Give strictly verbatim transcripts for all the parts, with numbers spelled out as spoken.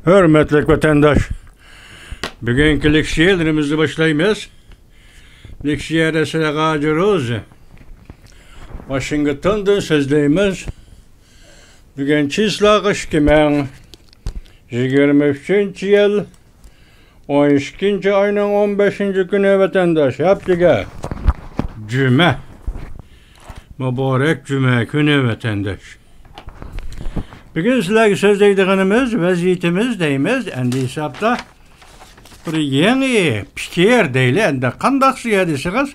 ھۆرمەتلىك ۋەتەنداش، بۈگۈنكى لېكسىيەلىرىمىزنى باشلايمىز. لېكسىيەدە سىلەرگە ھازىر روزى ۋاشىنگتوندىن سۆزلەيمىز. بۈگۈن چىسلاغا ئىككى مىڭ يىگىرمە ئۈچىنچى يىل، ئون ئىككىنچى ئاينىڭ ئون بەشىنچى كۈنى ۋەتەنداش، ھەپتىگە جۈمە. مۇبارەك جۈمە كۈنى ۋەتەنداش. بۈگۈن سىلەرگە سۆزلەيدىغىنىمىز، ۋەزىيىتىمىز دەيمىز، ئەمدى ھېسابتا بىر يېڭى پىكىر دەيلى، ئەمدى قانداق سۆزى دېسىڭىز،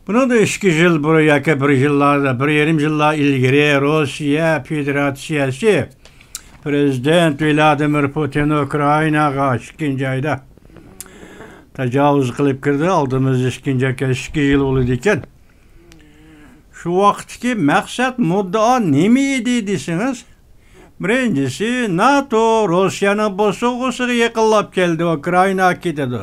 بۇنىڭدىن ئىككى يىل بۇرۇن ياكى بىر يىللاردا، بىر يېرىم يىللار ئىلگىرى روسىيە فېدېراتسىيەسى پرېزىدېنت ۋلادىمىر پۇتىن ئۇكرائىناغا ئىككىنچى ئايدا تاجاۋۇز قىلىپ كىردى. ئالدىمىزدا ئىككىنچى ئاي، ئىككى يىل بولىدىكەن. شۇ ۋاقىتتىكى مەقسەت، مۇددىئا نېمە ئىدى دېسىڭىز، بىرىنچىسى، ناتو روسىيەنىڭ بوسۇغىسىغا يېقىنلاپ كەلدى، ئۇكرائىنا كېتىدۇ.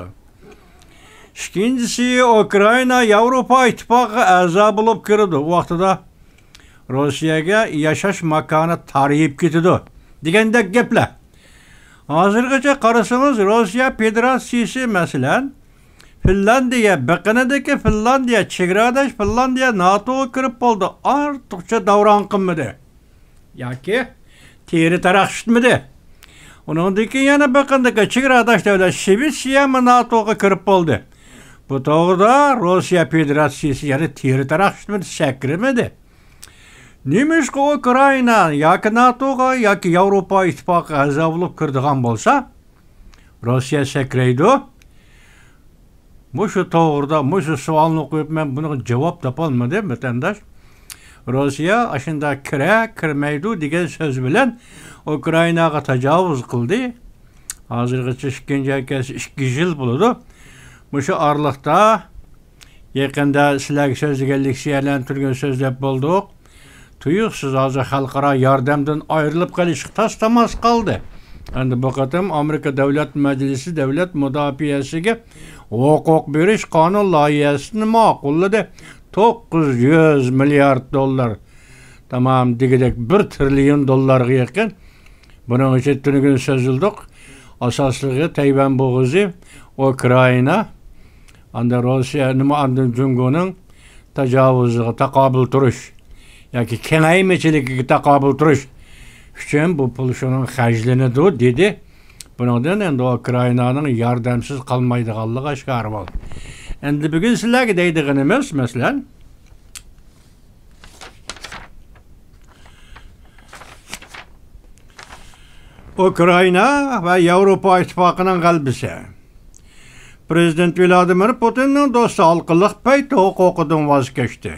ئىككىنچىسى، ئۇكرائىنا ياۋروپا ئىتتىپاقىغا ئەزا بولۇپ كىرىدۇ. ئۇ ۋاقتىدا روسىيەگە ياشاش ماكانى تارىيىپ كېتىدۇ دېگەندەك گەپلەر. ھازىرغىچە قارىسىڭىز، روسىيە فېدېراتسىيىسى، مەسىلەن، فىنلاندىيە، بېقىنىدىكى فىنلاندىيە، چېگراداش فىنلاندىيە ناتوغا كىرىپ بولدى. ئارتۇقچە داۋراڭ قىلمىدى ياكى تېرە تاراقشىتمىدى. ئۇنىڭدىن كېيىن يەنە بېقىندىكى چېگراداش دۆلەت شىۋېتسىيەمۇ ناتوغا كىرىپ بولدى. بۇ توغرىدا روسىيە فېدېراتسىيىسى يەنە تېرە تاراقشىتمىدى، سەكرىمىدى. نېمىشقا ئۇكرائىنا ياكى ناتوغا ياكى ياۋروپا ئىتتىپاقىغا ئەزا بولۇپ كىرىدىغان بولسا، روسىيە سەكرەيدۇ؟ مۇشۇ توغرىدا مۇشۇ سوئالنى قويۇپ، مەن بۇنىڭغا جاۋاب تاپالمىدىم، ۋەتەنداش. روسىيە ئاشۇنداق كىرە، كىرمەيدۇ دېگەن سۆز بىلەن ئۇكرائىناغا تاجاۋۇز قىلدى. ھازىرغىچە ئىككىنچى ئاي كەلسە ئىككى يىل بولىدۇ. مۇشۇ ئارىلىقتا يېقىندا سىلەرگە سۆزلىگەنلىك سىيەرلەرنى تۈرگۈن سۆزلەپ بولدۇق. تۇيۇقسىز ھازىر خەلقئارا ياردەمدىن ئايرىلىپ قېلىشقا تاس-تاماس قالدى. ئەمدى بۇ قېتىم ئامېرىكا دۆلەت مەجلىسى دۆلەت مۇداپىئەسىگە ھوقۇق بېرىش قانۇن لايىھەسىنى ماقۇللىدى. توققۇز يۈز مىليارد دوللار، تامام دېگۈدەك بىر تىرىليون دوللارغا يېقىن. بۇنىڭ ئۈچۈن تۈنۈگۈن سۆزلىدۇق. ئاساسلىقى تەيۋەن بوغۇزى، ئۇكرائىنا، ئاندىن روسىيە، نېمە، ئاندىن جۇڭگونىڭ تاجاۋۇزىغا تاقابىل تۇرۇش ياكى كېڭەيمىچىلىكىگە تاقابىل تۇرۇش ئۈچۈن بۇ پۇل شۇنىڭ خەجلىنىدۇ، دېدى. بۇنىڭدىن ئەمدى ئۇكرائىنانىڭ ياردەمسىز قالمايدىغانلىقى ئاشكارا بولدى. ئەمدى بۈگۈن سىلەرگە دەيدىغىنىمىز، مەسىلەن، ئۇكرائىنا ۋە ياۋروپا ئىتتىپاقىنىڭ غەلىبىسى. پرېزىدېنت ۋلادىمىر پۇتىننىڭ دوستى ھالقىلىق پەيت ھوقۇقىدىن ۋاز كەچتى.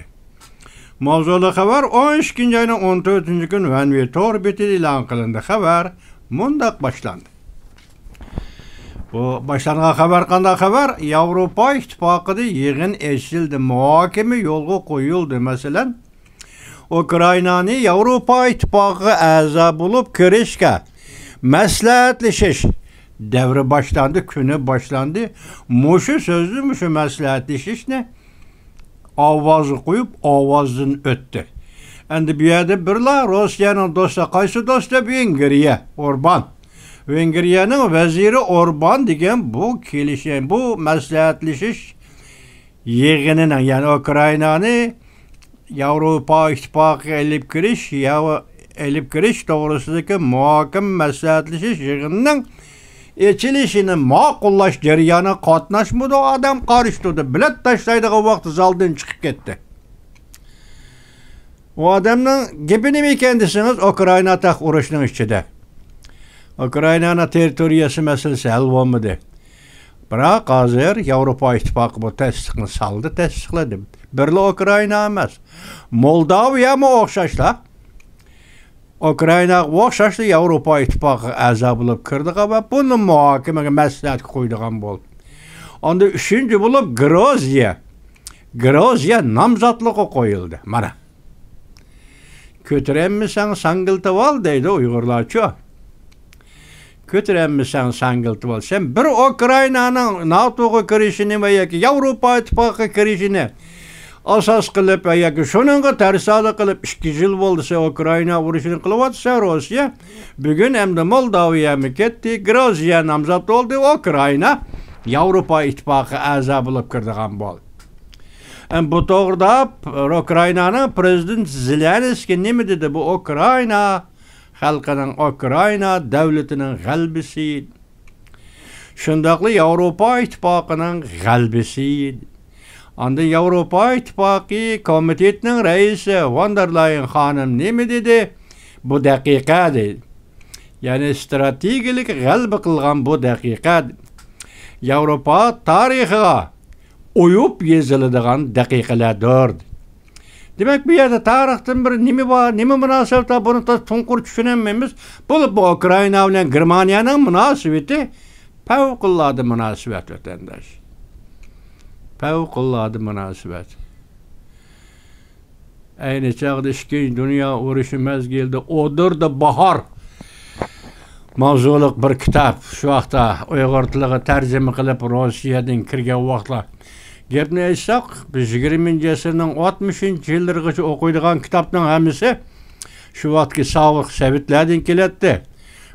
ماۋزۇلۇق خەۋەر ئون ئىككىنچى ئاينىڭ ئون تۆتىنچى كۈنى ۋەنۋى تور بېتىدە ئېلان قىلىندى. خەۋەر مۇنداق باشلاندى. بۇ باشلانغان خەۋەر قانداق خەۋەر؟ ياۋروپا ئىتتىپاقىدا يىغىن ئېچىلدى، مۇھاكىمە يولغا قويۇلدى. مەسىلەن، ئۇكرائىنانى ياۋروپا ئىتتىپاقىغا ئەزا بولۇپ كىرىشكە مەسلىھەتلىشىش دەۋرى باشلاندى، كۈنى باشلاندى. مۇشۇ سۆزنى، مۇشۇ مەسلىھەتلىشىشنى ئاۋازغا قويۇپ، ئاۋازدىن ئۆتتى. ئەمدى بۇ يەردە بىرلا روسىيەنىڭ دوستى، قايسى دوستى؟ ۋېنگرىيە، ئوربان. ۋېنگرىيەنىڭ ۋەزىرى ئوربان دېگەن بۇ كېلىشىم، بۇ مەسلىھەتلىشىش يىغىنىنىڭ، يەنى ئۇكرائىنانى ياۋروپا ئىتتىپاقىغا ئېلىپ كىرىش، يا-، ئېلىپ كىرىش توغرىسىدىكى مۇھاكىمە مەسلىھەتلىشىش يىغىنىنىڭ ئېچىلىشىنى ماقۇللاش جەريانىغا قاتناشمىدى. ئادەم قارشى تۇردى. بېلەت تاشلايدىغان ۋاقتى زالدىن چىقىپ كەتتى. ئۇ ئادەمنىڭ گېپى نېمە ئىكەن دېسىڭىز، ئۇكرائىنا تېخى ئۇرۇشنىڭ ئىچىدە. ئۇكرائىنانىڭ تېررىتورىيەسى مەسىلىسى ھەل بولمىدى. بىراق ھازىر ياۋروپا ئىتتىپاقى بۇ تەستىقنى سالدى، تەستىقلىدى. بىرلا ئۇكرائىنا ئەمەس، مولداۋىيەمۇ ئوخشاشلا، ئۇكرائىناغا ئوخشاشلا ياۋروپا ئىتتىپاقىغا ئەزا بولۇپ كىرىدىغان ۋە بۇنى مۇھاكىمىگە، مەسلىھەتكە قويىدىغان بولدى. ئاندىن ئۈچىنچى بولۇپ گروزىيە. گروزىيە نامزاتلىققا قويۇلدى. مانا. «كۆتۈرەلمىسەڭ ساڭگىلىتىۋال» دەيدۇ ئۇيغۇرلارچۇ. «كۆتۈرەلمىسەڭ ساڭگىلىتىۋال». سەن بىر ئۇكرائىنانىڭ ناتوغا كىرىشىنى ۋە ياكى ياۋروپا ئىتتىپاقىغا كىرىشىنى ئاساس قىلىپ ياكى شۇنىڭغا تەرسالىق قىلىپ، ئىككى يىل بولدى سەن ئۇكرائىنا ئۇرۇشىنى قىلىۋاتىسەن روسىيە. بۈگۈن ئەمدى مولداۋىيەمۇ كەتتى، گرۇزىيە نامزات بولدى، ئۇكرائىنا ياۋروپا ئىتتىپاقىغا ئەزا بولۇپ كىرىدىغان بولدى. ئەم، بۇ توغرىدا ئۇكرائىنانىڭ پرېزىدېنتى زېلېنسكىي نېمە دېدى؟ بۇ ئۇكرائىنا خەلقىنىڭ، ئۇكرائىنا دۆلىتىنىڭ غەلىبىسى. شۇنداقلا ياۋروپا ئىتتىپاقىنىڭ غەلىبىسى. ئاندىن ياۋروپا ئىتتىپاقى كومىتېتىنىڭ رەئىسى ۋان دېر لايېن خانىم نېمە دېدى؟ بۇ دەقىقە دېدى. يەنى ستراتېگىيەلىك غەلىبە قىلغان بۇ دەقىقە ياۋروپا تارىخىغا ئويۇپ يېزىلىدىغان دەقىقىلەردۇر. دېمەك، بۇ يەردە تارىختىن بىر نېمە بار، نېمە مۇناسىۋەت بار، بۇنى تاز چوڭقۇر چۈشىنەلمەيمىز. بولۇپمۇ ئۇكرائىنا بىلەن گېرمانىيەنىڭ مۇناسىۋىتى پەۋقۇلئاددە مۇناسىۋەت، ۋەتەنداش. پەۋقۇلئاددە مۇناسىۋەت. ئەينى چاغدا ئىككىنچى دۇنيا ئۇرۇشى مەزگىلىدە ئودۇردا باھار ماۋزۇلۇق بىر كىتاب شۇ ۋاقىتتا ئۇيغۇر تىلىغا تەرجىمە قىلىپ، روسىيەدىن كىرگەن ۋاقىتلار. گەپنى ئېيتساق، بىز يىگىرمىنچى ئەسىرنىڭ ئاتمىشىنچى يىللىرىغىچە ئوقۇيدىغان كىتابنىڭ ھەممىسى شۇ ۋاقىتتىكى ساۋۇت سوۋېتلەردىن كېلەتتى.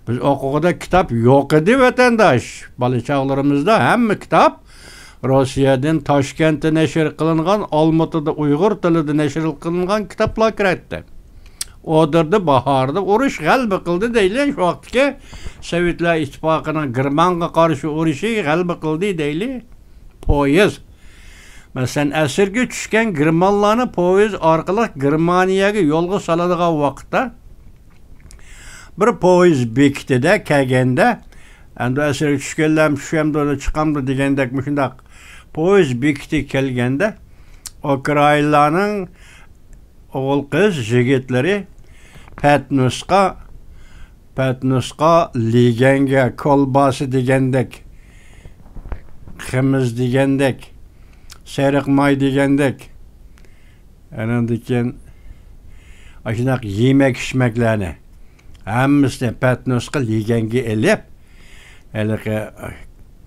بىز ئوقۇغۇدا كىتاب يوق ئىدى، ۋەتەنداش. بالا چاغلىرىمىزدا ھەممە كىتاب روسىيەدىن تاشكەنتتە نەشر قىلىنغان، ئالمۇتىدا ئۇيغۇر تىلىدا نەشر قىلىنغان كىتابلار كىرەتتى. ئودۇردا باھاردا ئۇرۇش غەلىبە قىلدى دەيلى، شۇ ۋاقىتتىكى سوۋېتلار ئىتتىپاقىنىڭ گېرمانغا قارشى ئۇرۇشى غەلىبە قىلدى دەيلى. پويىز. مەسىلەن، ئەسىرگە چۈشكەن گېرمانلارنى پويىز ئارقىلىق گېرمانىيەگە يولغا سالىدىغان ۋاقىتتا، بىر پويىز بېكىتىدە كەلگەندە، ئەمدى ئەسىرگە چۈشكەنلەرمۇ چۈشەمدۇ، چىقامدۇ دېگەندەك، مۇشۇنداق پويىز بېكىتىگە كەلگەندە، ئۇكرائىنلارنىڭ ئوغۇل-قىز يىگىتلىرى پەتنۇسقا، پەتنۇسقا، لېگەنگە، كولباسا دېگەندەك، قىمىز دېگەندەك، سېرىق ماي دېگەندەك، ئانىڭدىن كېيىن ئاشۇنداق يېمەك-ئىچمەكلەرنى ھەممىسىنى پەتنۇسقا، لېگەنگە ئېلىپ، ھېلىقى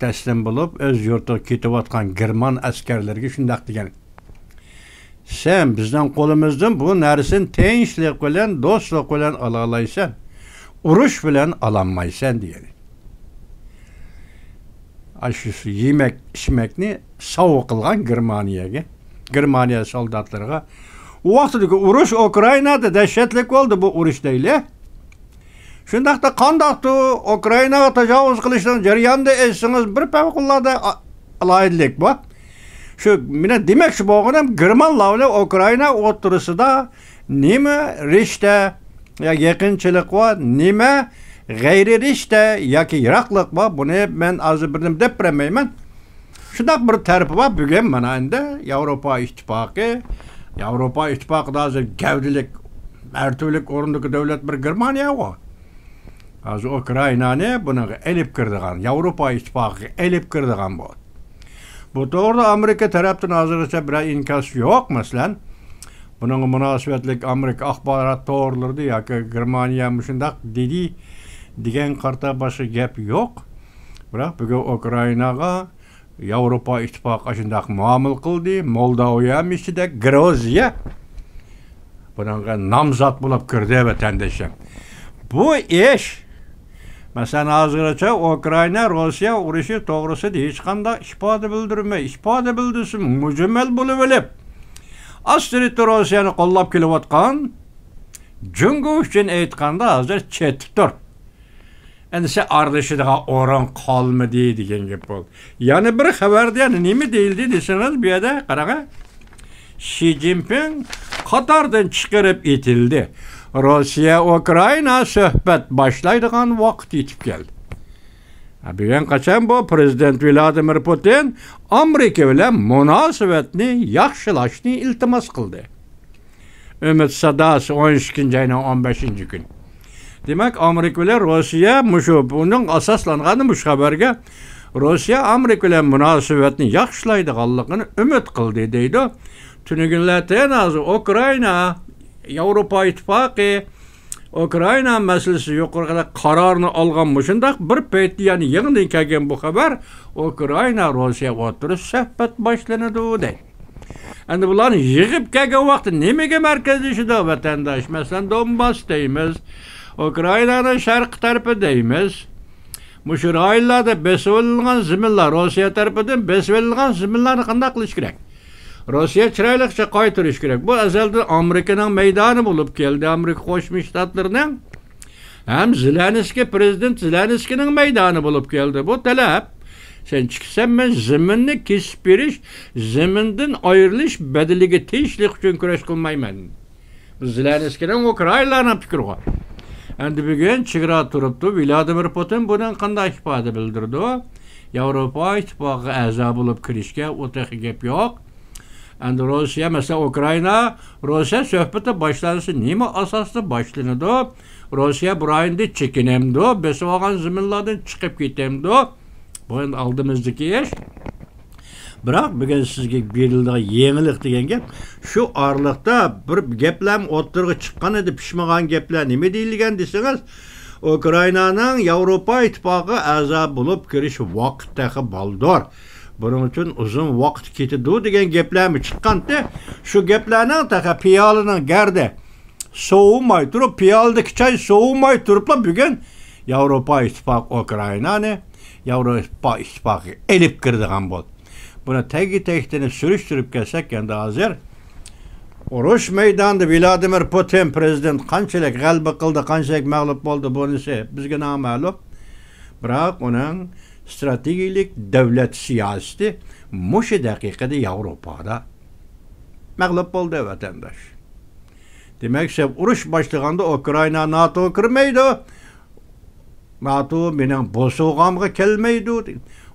تەسلىم بولۇپ، ئۆز يۇرتىغا كېتىۋاتقان گېرمان ئەسكەرلىرىگە شۇنداق دېگەن. سەن بىزنىڭ قولىمىزدىن بۇ نەرسىنى تىنچلىق بىلەن، دوستلۇق بىلەن ئالالايسەن. ئۇرۇش بىلەن ئالالمايسەن دېگەن. ئاشۇ يېمەك، ئىچمەكنى سوۋغا قىلغان گېرمانىيەگە، گېرمانىيە سولداتلىرىغا. ئۇ ۋاقتىدىكى ئۇرۇش ئۇكرائىنادا دەھشەتلىك بولدى، بۇ ئۇرۇش دەيلى. شۇنداقتا قانداقتۇ ئۇكرائىناغا تاجاۋۇز قىلىشنىڭ جەريانىدا ئېيتسىڭىز، بىر پەۋقۇلئاددە ئا-، ئالاھىدىلىك بار. شۇ، مېنىڭ دېمەكچى بولغىنىم، گېرمانلار بىلەن ئۇكرائىنا ئوتتۇرىسىدا نېمە رىشتە يا يېقىنچىلىق بار، نېمە غەيرىي رىشتە ياكى يىراقلىق بار، بۇنى مەن ھازىر بىردىن دەپ بېرەلمەيمەن. شۇنداق بىر تەرىپى بار. بۈگۈن مانا ئەمدى ياۋروپا ئىتتىپاقى، ياۋروپا ئىتتىپاقىدا ھازىر گەۋدىلىك، مەرتىۋىلىك ئورۇندىكى دۆلەت بىر گېرمانىيە بار. ھازىر ئۇكرائىنانى بۇنىڭغا ئېلىپ كىرىدىغان، ياۋروپا ئىتتىپاقىغا ئېلىپ كىرىدىغان بولدى. بۇ توغرىدا ئامېرىكا تەرەپتىن ھازىرغىچە بىرەر ئىنكاس يوق. مەسىلەن، بۇنىڭغا مۇناسىۋەتلىك ئامېرىكا ئاخبارات تورلىرىدا ياكى گېرمانىيە مۇشۇنداق دېدى دېگەن قارىتا باشقا گەپ يوق. بىراق بۈگۈن ئۇكرائىناغا ياۋروپا ئىتتىپاقى ئاشۇنداق مۇئامىلە قىلدى. مولداۋىيەمۇ ئىچىدە، گرۇزىيە بۇنىڭغا نامزات بولۇپ كىردى، ۋەتەندىشىم. بۇ ئىش، مەسىلەن، ھازىرغىچە ئۇكرائىنا روسىيە ئۇرۇشى توغرىسىدا ھېچقانداق ئىپادە بىلدۈرمەي، ئىپادە بىلدۈرسە مۇجمەل بولۇۋېلىپ، ئاستىرىتتا روسىيەنى قوللاپ كېلىۋاتقان جۇڭگو ئۈچۈن ئېيتقاندا ھازىر چېتىپ تۇر. ئەمدىسە ئارىلىشىدىغان ئورۇن قالمىدى دېگەن گەپ بولدى. يەنە بىر خەۋەردە يەنە نېمە دېيىلدى دېسىڭىز، بۇ يەردە قاراڭە. شى جىنپىڭ قاتاردىن چىقىرىپ ئېتىلدى. روسىيە ئۇكرائىنا سۆھبەت باشلايدىغان ۋاقىت يېتىپ كەلدى. ھە، بۈگۈن قاچان بۇ پرېزىدېنت ۋلادىمىر پۇتىن ئامېرىكا بىلەن مۇناسىۋەتنى ياخشىلاشنى ئىلتىماس قىلدى. ئۈمىد ساداسى، ئون ئىككىنچى ئاينىڭ ئون بەشىنچى كۈنى. دېمەك، ئامېرىكا بىلەن روسىيە مۇشۇ، بۇنىڭ ئاساسلانغانى مۇشۇ خەۋەرگە، روسىيە ئامېرىكا بىلەن مۇناسىۋەتنى ياخشىلايدىغانلىقىنى ئۈمىد قىلدى دەيدۇ. تۈنۈگۈنلەردىن ھازىر ئۇكرائىنا، ياۋروپا ئىتتىپاقى ئۇكرائىنا مەسىلىسى يۇقىرىقىدا قارارنى ئالغان مۇشۇنداق بىر پەيتتە، يەنى يېڭىدىن كەلگەن بۇ خەۋەر، ئۇكرائىنا، روسىيە ئوتتۇرىسىدا سۆھبەت باشلىنىدۇ دەيدۇ. ئەمدى بۇلارنى يىغىپ كەلگەن ۋاقىتتا نېمىگە مەركەزلىشىدۇ ۋەتەنداش؟ مەسىلەن، دونباس دەيمىز، ئۇكرائىنانىڭ شەرقىي تەرىپى دەيمىز. مۇشۇ رايونلاردا بېسىۋېلىنغان زېمىنلار، روسىيە تەرىپىدىن بېسىۋېلىنغان زېمىنلارنى قانداق قىلىش كېرەك؟ روسىيە چىرايلىقچە قايتۇرۇش كېرەك. بۇ ئەزەلدىن ئامېرىكىنىڭ مەيدانى بولۇپ كەلدى، ئامېرىكا قوشما شتاتلىرىنىڭ ھەم زېلېنسكىي، پىرېزىدېنت زېلېنسكىينىڭ مەيدانى بولۇپ كەلدى بۇ تەلەپ. سەن چىقىسەن، مەن زېمىننى كېسىپ بېرىش، زېمىندىن ئايرىلىش بەدىلىگە تىنچلىق ئۈچۈن كۈرەش قىلمايمەن. بۇ زېلېنسكىينىڭ ئۇكرائىنلارنىڭ پىكرىغۇ. ئەمدى بۈگۈن چېگرا تۇرۇپتۇ. ۋلادىمىر پۇتىن بۇنىڭ قانداق ئىپادە بىلدۈرىدۇ؟ ياۋروپا ئىتتىپاقىغا ئەزا بولۇپ كىرىشكە ئۇ تېخى گەپ يوق. ئەمدى روسىيە، مەسىلەن، ئۇكرائىنا، روسىيە سۆھبىتى باشلانسا نېمە ئاساستا باشلىنىدۇ؟ روسىيە بۇ رايوندا چېكىنەمدۇ؟ بېسىۋالغان زېمىنلاردىن چىقىپ كېتەمدۇ؟ بۇ ئەمدى ئالدىمىزدىكى ئىش. بىراق بۈگۈن سىزگە بېرىلىدىغان يېڭىلىق دېگەن گەپ، شۇ ئارىلىقتا بىر گەپلەرمۇ ئوتتۇرىغا چىققان ئىدى، پىشمىغان گەپلەر نېمە دېيىلگەن دېسىڭىز، ئۇكرائىنانىڭ ياۋروپا ئىتتىپاقىغا ئەزا بولۇپ كىرىش ۋاقىت تېخى بالدۇر. بۇنىڭ ئۈچۈن ئۇزۇن ۋاقىت كېتىدۇ دېگەن گەپلەرمۇ چىققانتى. شۇ گەپلەرنىڭ تېخى پىيالىنىڭ گەردى سوۋۇماي تۇرۇپ، پىيالىدىكى چاي سوۋۇماي تۇرۇپلا بۈگۈن ياۋروپا ئىتتىپاقى ئۇكرائىنانى ياۋروپا ئىتتىپاقىغا ئېلىپ كىرىدىغان بولدى. بۇنى تەگى تەكتىنى سۈرۈشتۈرۈپ كەلسەك، ئەمدى ھازىر ئۇرۇش مەيدانىدا ۋلادىمىر پۇتىن پىرېزىدېنت قانچىلىك غەلىبە قىلدى، قانچىلىك مەغلۇپ بولدى، بۇنىسى بىزگە نامەلۇم. بىراق ئۇنىڭ ئىستراتېگىيىلىك دۆلەت سىياسىتى مۇشۇ دەقىقىدە ياۋروپادا مەغلۇپ بولدى، ۋەتەنداش. دېمەك، سەن ئۇرۇش باشلىغاندا ئۇكرائىنا ناتوغا كىرمەيدۇ. ناتو مېنىڭ بوسۇغامغا كەلمەيدۇ.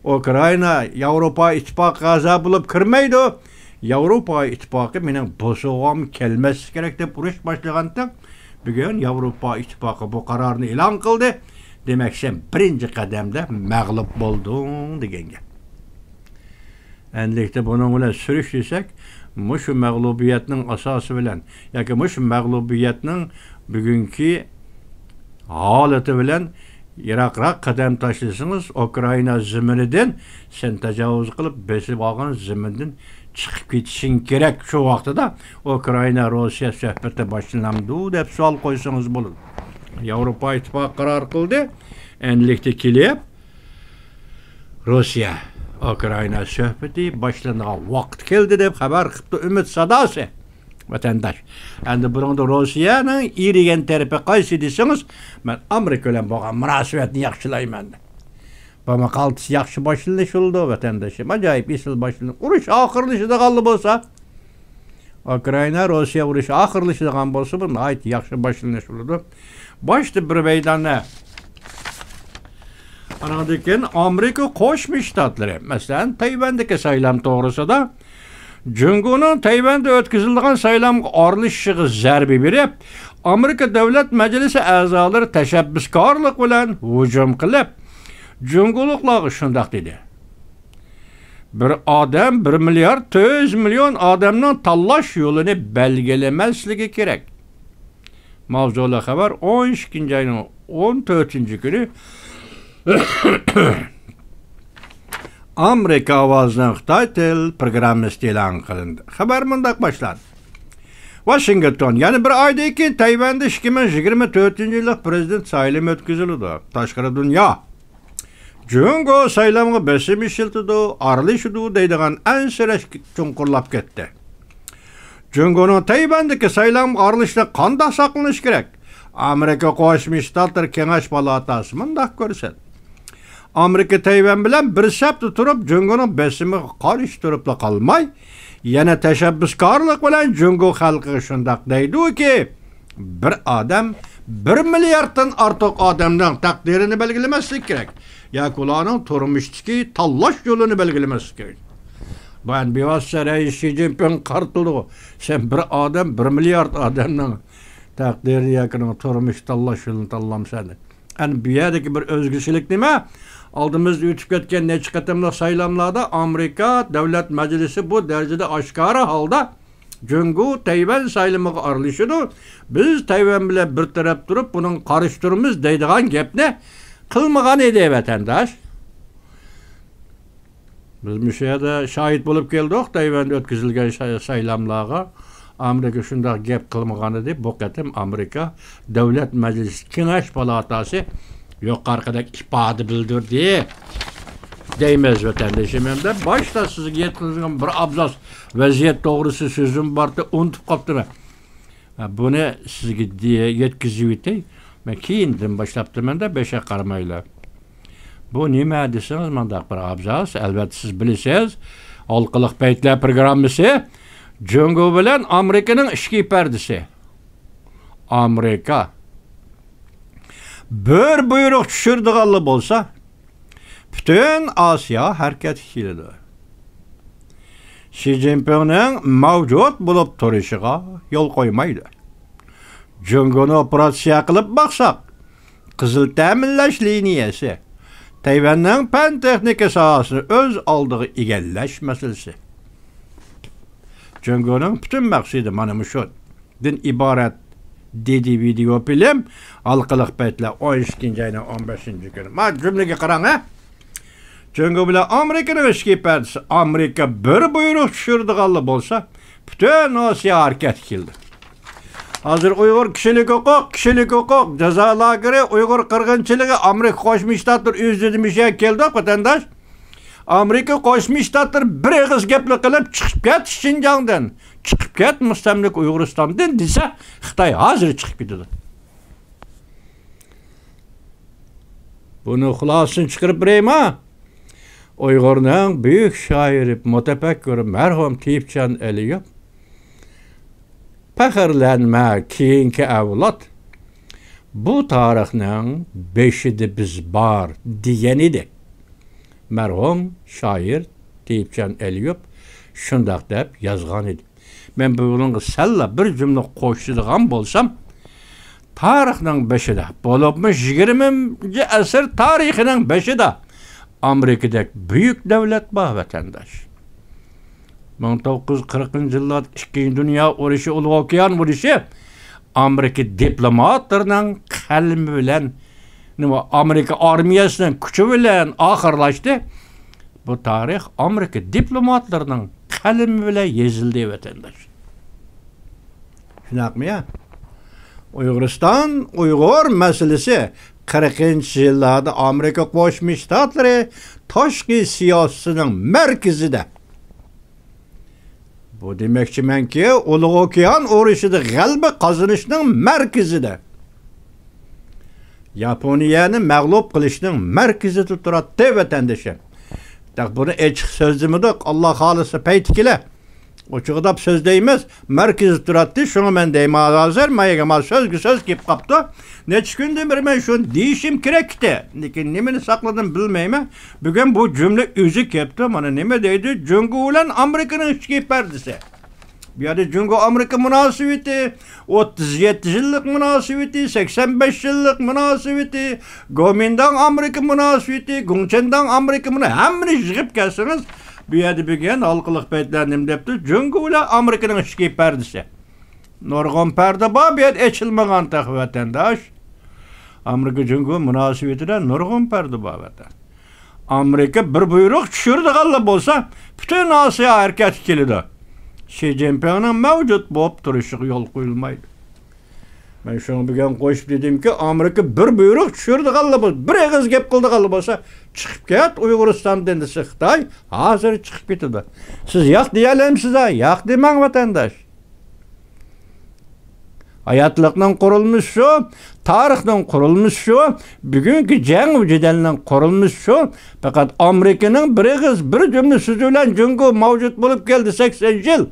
ئۇكرائىنا ياۋروپا ئىتتىپاقىغا ئەزا بولۇپ كىرمەيدۇ. ياۋروپا ئىتتىپاقى مېنىڭ بوسۇغامغا كەلمەسلىكى كېرەك دەپ ئۇرۇش باشلىغانتىڭ، بۈگۈن ياۋروپا ئىتتىپاقى بۇ قارارنى ئېلان قىلدى. دېمەك، سەن بىرىنچى قەدەمدە مەغلۇپ بولدۇڭ دېگەن گەپ. ئەنلىكتە بۇنىڭ بىلەن سۈرۈشتۈرسەك، مۇشۇ مەغلۇبىيەتنىڭ ئاساسى بىلەن ياكى مۇشۇ مەغلۇبىيەتنىڭ بۈگۈنكى ھالىتى بىلەن يىراقراق قەدەم تاشلىسىڭىز، ئۇكرائىنا زېمىنىدىن سەن تاجاۋۇز قىلىپ بېسىپ ئالغان زېمىندىن چىقىپ كېتىشىڭ كېرەك. شۇ ۋاقتىدا ئۇكرائىنا روسىيە سۆھبىتى باشلىنامدۇ دەپ سوئال قويسىڭىز بولىدۇ. ياۋروپا ئىتتىپاقى قارار قىلدى. ئەنلىكتە كېلىپ، روسىيە، ئۇكرائىنا سۆھبىتى باشلىنىدىغان ۋاقىت كەلدى دەپ خەۋەر قىپتۇ ئۈمىد ساداسى. ۋەتەنداش، ئەمدى بۇنىڭدا روسىيەنىڭ ئېرىگەن تەرىپى قايسى دېسىڭىز، مەن ئامېرىكا بىلەن بولغان مۇناسىۋەتنى ياخشىلايمەن. بۇ ماقالىسى ياخشى باشلىنىش بولىدۇ، ۋەتەنداشىم. ئاجايىپ ئېسىل باشلىنىش. ئۇرۇش ئاخىرلىشىدىغانلا بولسا، ئۇكرائىنا، روسىيە ئۇرۇشى ئاخىرلىشىدىغان بولسا، بۇ ناھايىتى ياخشى باشلىنىش بولىدۇ. باشتا بىر مەيداندا، ئانىڭدىن كېيىن ئامېرىكا قوشما شتاتلىرى، مەسىلەن، تەيۋەندىكى سايلام توغرىسىدا جۇڭگونىڭ تەيۋەندە ئۆتكۈزۈلىدىغان سايلامغا ئارىلىشىشىغا زەربە بېرىپ، ئامېرىكا دۆلەت مەجلىسى ئەزالىرى تەشەببۇسكارلىق بىلەن ھۇجۇم قىلىپ، جۇڭگولۇقلارغا شۇنداق دېدى: بىر ئادەم بىر مىليارد تۆت يۈز مىليون ئادەمنىڭ تاللاش يولىنى بەلگىلىمەسلىكى كېرەك. ماۋزۇلۇق خەۋەر ئون ئىككىنچى ئاينىڭ ئون تۆتىنچى كۈنى ئامېرىكا ئاۋازىنىڭ خىتاي تىل پروگراممىسىدا ئېلان قىلىندى. خەۋەر مۇنداق باشلاندى. ۋاشىنگتون، يەنە بىر ئايدىن كېيىن تەيۋەندە ئىككى مىڭ يىگىرمە تۆتىنچى يىللىق پىرېزىدېنت سايلىمى ئۆتكۈزۈلىدۇ. تاشقىرى دۇنيا جۇڭگو سايلامغا بېسىم ئىشلىتىدۇ، ئارىلىشىدۇ دەيدىغان ئەنسىرەش چوڭقۇرلاپ كەتتى. جۇڭگونىڭ تەيۋەندىكى سايلامغا ئارىلىشىشىدىن قانداق ساقلىنىش كېرەك؟ ئامېرىكا قوشما شتاتلىرى كېڭەش پالاتاسى مۇنداق كۆرسەتتى. ئامېرىكا تەيۋەن بىلەن بىر سەپتە تۇرۇپ، جۇڭگونىڭ بېسىمىغا قارشى تۇرۇپلا قالماي، يەنە تەشەببۇسكارلىق بىلەن جۇڭگو خەلقىگە شۇنداق دەيدۇكى، بىر ئادەم بىر مىلياردتىن ئارتۇق ئادەمنىڭ تەقدىرىنى بەلگىلىمەسلىك كېرەك ياكى ئۇلارنىڭ تۇرمۇشتىكى تاللاش يولىنى بەلگىلىمەسلىك كېرەك. بۇ ئەمدى بىۋاسىتە رەئىس شى جىنپىڭ قارىتىلدىغۇ، سەن بىر ئادەم بىر مىليارد ئادەمنىڭ تەقدىرى ياكى ئۇنىڭ تۇرمۇش تاللاش يولىنى تاللامسەن دەپ. ئەنە بۇ يەردىكى بىر ئۆزگىچىلىك نېمە؟ ئالدىمىزدا ئۆتۈپ كەتكەن نەچچە قېتىملىق سايلاملاردا ئامېرىكا دۆلەت مەجلىسى بۇ دەرىجىدە ئاشكارا ھالدا جۇڭگو تەيۋەن سايلىمىغا ئارىلىشىدۇ، بىز تەيۋەن بىلەن بىر تەرەپ تۇرۇپ بۇنىڭغا قارشى تۇرىمىز دەيدىغان گەپنى قىلمىغان ئىدى، ۋەتەنداش. بىز مۇشۇ يەردە شاھىت بولۇپ كەلدۇق، تەيۋەندە ئۆتكۈزۈلگەن شاي-، سايلاملارغا. ئامېرىكا شۇنداق گەپ قىلمىغان ئىدى. بۇ قېتىم ئامېرىكا دۆلەت مەجلىسى، كېڭەش پالاتاسى يۇقىرىقىدەك ئىپادە بىلدۈردى. دەيمىز ۋەتەندىشىم. ھەمدە باشتا سىزگە يەتكۈزگەن بىر ئابزاس ۋەزىيەت توغرىسى سۆزۈم بارتى، ئۇنتۇپ قاپتىمەن. ھە، بۇنى سىزگە دې-، يەتكۈزۈۋېتەي. مەن كېيىندىن باشلاپتىمەن-دە، بېشىغا قارىمايلا. بۇ نېمە دېسىڭىز، مۇنداق بىر ئابزاس، ئەلۋەتتە سىز بىلىسىز، ھالقىلىق پەيتلەر پروگراممىسى، جۇڭگو بىلەن ئامېرىكىنىڭ ئىچكى پەردىسى. ئامېرىكا بىر بۇيرۇق چۈشۈرىدىغانلا بولسا، پۈتۈن ئاسىيا ھەرىكەتكە كېلىدۇ. شى جىنپىڭنىڭ مەۋجۇت بولۇپ تۇرۇشىغا يول قويمايدۇ. جۇڭگونى ئوپېراتسىيە قىلىپ باقساق، قىزىل تەمىنلەش لىنىيەسى، تەيۋەننىڭ پەن-تېخنىكا ساھەسىنى ئۆز ئالدىغا ئىگىلەش مەسىلىسى. جۇڭگونىڭ پۈتۈن مەقسىتى مانا مۇشۇدىن ئىبارەت، دېدى ۋىدېئو فىلىم. ھالقىلىق پەيتلەر، ئون ئىككىنچى ئاينىڭ ئون بەشىنچى كۈنى. ما جۈملىگە قاراڭ، ھە؟ جۇڭگو بىلەن ئامېرىكىنىڭ ئىچكى پەردىسى، ئامېرىكا بىر بۇيرۇق چۈشۈرىدىغانلا بولسا، پۈتۈن ئاسىيا ھەرىكەتكە كېلىدۇ. ھازىر ئۇيغۇر كىشىلىك ھوقۇق، كىشىلىك ھوقۇق، جازا لاگېرى، ئۇيغۇر قىرغىنچىلىقى، ئامېرىكا قوشما شتاتلىرى ئۆزىدە مۇشۇ يەرگە كەلدۇق، ۋەتەنداش. ئامېرىكا قوشما شتاتلىرى بىر ئېغىز گەپلا قىلىپ، «چىقىپ كەت شىنجاڭدىن، چىقىپ كەت مۇستەملىكە ئۇيغۇرىستاندىن» دېسە، خىتاي ھازىر چىقىپ كېتىدۇ. بۇنى خۇلاسىسىنى چىقىرىپ بېرەيما؟ ئۇيغۇرنىڭ بۈيۈك شائىرى، مۇتەپەككۇرى مەرھۇم تېيىپجان ئەلىيېۋ «پەخىرلەنمە، كېيىنكى ئەۋلاد، بۇ تارىخنىڭ بېشىدا بىز بار» دېگەن ئىدى. مەرھۇم شائىر تېيىپجان ئەلىيېۋ شۇنداق دەپ يازغان ئىدى. مەن بۇنىڭغا سەللا بىر جۈملە قوشىدىغان بولسام، تارىخنىڭ بېشىدا، بولۇپمۇ يىگىرمىنچى ئەسىر تارىخىنىڭ بېشىدا ئامېرىكىدەك بۈيۈك دۆلەت بار، ۋەتەنداش. مىڭ توققۇز يۈز قىرىقىنچى يىللاردا ئىككىنچى دۇنيا ئۇرۇشى، ئۇلۇغ ئوكيان ئۇرۇشى ئامېرىكا دىپلوماتلىرىنىڭ قەلىمى بىلەن، نېمە، ئامېرىكا ئارمىيەسىنىڭ كۈچى بىلەن ئاخىرلاشتى. بۇ تارىخ ئامېرىكا دىپلوماتلىرىنىڭ قەلىمى بىلەن يېزىلدى، ۋەتەنداش. شۇنداقمۇ يا؟ ئۇيغۇرىستان، ئۇيغۇر مەسىلىسى قىرىقىنچى يىللاردا ئامېرىكا قوشما شتاتلىرى تاشقى سىياسىتىنىڭ مەركىزىدە. بۇ دېمەكچىمەنكى، ئۇلۇغ ئوكيان ئۇرۇشىدا غەلىبە قازىنىشنىڭ مەركىزىدە، ياپونىيەنى مەغلۇپ قىلىشنىڭ مەركىزىدە تۇراتتى، ۋەتەندىشىم. دەق، بۇنى ئېچىق سۆزلىمىدۇق، ئاللا خالىسا پەيتى كېلە ئوچۇقلاپ سۆزلەيمىز. مەركىزىدە تۇراتتى، شۇڭا مەن دەيمەن ھازىر، مايىگە ما سۆزگە سۆز كېلىپ قاپتۇ. نەچچە كۈندىن بېرى مەن شۇنى دېيىشىم كېرەك ئىدى. لېكىن نېمىنى ساقلىدىم بىلمەيمەن. بۈگۈن بۇ جۈملە ئۆزى كەپتۇ. مانا نېمە دەيدۇ؟ جۇڭگو بىلەن ئامېرىكىنىڭ ئىچكى پەردىسى. بۇ يەردە جۇڭگو ئامېرىكا مۇناسىۋىتى، ئوتتۇز يەتتە يىللىق مۇناسىۋىتى، سەكسەن بەش يىللىق مۇناسىۋىتى، گومىنداڭ ئامېرىكا مۇناسىۋىتى، گۇڭچېنداڭ ئامېرىكا مۇنا-، ھەممىنى يىغىپ كەلسىڭىز، بۇ يەردە بۈگۈن ھالقىلىق پەيتلەر نېمە دەپتۇ؟ جۇڭگو بىلەن ئامېرىكىنىڭ ئىچكى پەردىسى. نۇرغۇن پەردە بار، بۇ يەردە ئېچىلمىغان تېخى، ۋەتەنداش. ئامېرىكا جۇڭگو مۇناسىۋىتىدە نۇرغۇن پەردە بار، ۋەتەن. ئامېرىكا بىر بۇيرۇق چۈشۈرىدىغانلا بولسا، پۈتۈن ئاسىيا ھەرىكەتكە كېلىدۇ. شى جىنپىڭنىڭ مەۋجۇت بولۇپ تۇرۇشىغا يول قويۇلمايدۇ. مەن شۇڭا بۈگۈن قوشۇپ دېدىمكى، ئامېرىكا بىر بۇيرۇق چۈشۈرىدىغانلا بولسا، بىر ئېغىز گەپ قىلىدىغانلا بولسا، «چىقىپ كەت ئۇيغۇرىستاندىن» دېسە خىتاي، ھازىر چىقىپ كېتىدۇ. سىز ياق دېيەلەمسىز ھە؟ ياق دېمەڭ، ۋەتەنداش. ھاياتلىقنىڭ قۇرۇلمىسى شۇ، تارىخنىڭ قۇرۇلمىسى شۇ، بۈگۈنكى جەڭ ۋە جېدەلنىڭ قۇرۇلمىسى شۇ. پەقەت ئامېرىكىنىڭ بىر ئېغىز، بىر جۈملە سۆزى بىلەن جۇڭگو مەۋجۇت بولۇپ كەلدى سەكسەن يىل.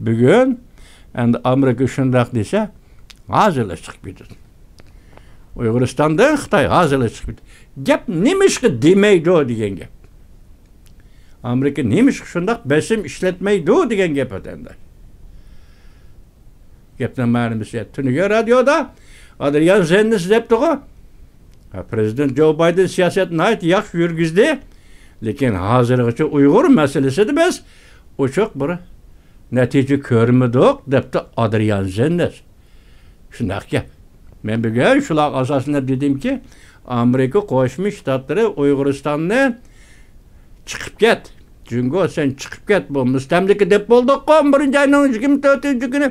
بۈگۈن ئەمدى ئامېرىكا شۇنداق دېسە، ھازىرلا چىقىپ كېتىدۇ. ئۇيغۇرىستاندىن خىتاي ھازىرلا چىقىپ كېتىدۇ. گەپ نېمىشقا دېمەيدۇ دېگەن گەپ. ئامېرىكا نېمىشقا شۇنداق بېسىم ئىشلەتمەيدۇ دېگەن گەپ، ۋەتەنداش. گەپنىڭ مەنىسى، تۈنۈگۈن رادىيودا ئادرىيان زېننېس دەپتىغۇ، پرېزىدېنت جو بايدېن سىياسەت ناھايىتى ياخشى يۈرگۈزدى، لېكىن ھازىرغىچە ئۇيغۇر مەسىلىسىدە بىز ئوچۇق بىر نەتىجە كۆرمىدۇق، دەپتۇ ئادرىيان زېننېس. شۇنداق گەپ. مەن بۈگۈن شۇلارغا ئاساسلىنىپ دېدىمكى، ئامېرىكا قوشما شتاتلىرى ئۇيغۇرىستاننى چىقىپ كەت، جۇڭگو سەن چىقىپ كەت، بۇ مۇستەملىكە دەپ بولدۇققۇ، بىرىنچى ئاينىڭ يىگىرمە تۆتىنچى كۈنى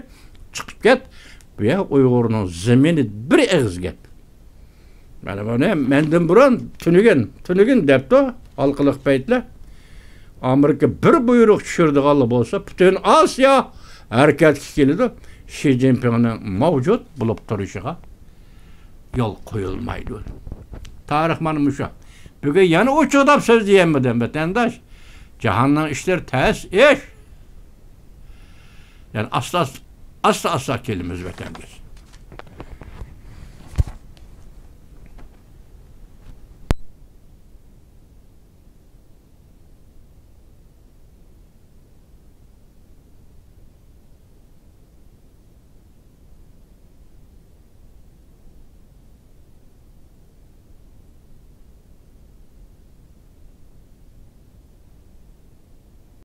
چىقىپ كەت، بۇ يەر ئۇيغۇرنىڭ زېمىنى، بىر ئېغىز گەپ. مانا بۇنى مەندىن بۇرۇن تۈنۈگۈن، تۈنۈگۈن دەپتۇ ھالقىلىق پەيتلەر. ئامېرىكا بىر بۇيرۇق چۈشۈرىدىغانلا بولسا، پۈتۈن ئاسىيا ھەرىكەتكە كېلىدۇ. شى جىنپىڭنىڭ مەۋجۇت بولۇپ تۇرۇشىغا يول قويۇلمايدۇ. تارىخ مانا مۇشۇ. بۈگۈن يەنە ئوچۇقلاپ سۆزلىيەلمىدىم، ۋەتەنداش. جاھاننىڭ ئىشلىرى تەس ئىش. يەنى ئاستا، ئاستا، ئاستا، ئاستا كېلىمىز، ۋەتەنداش.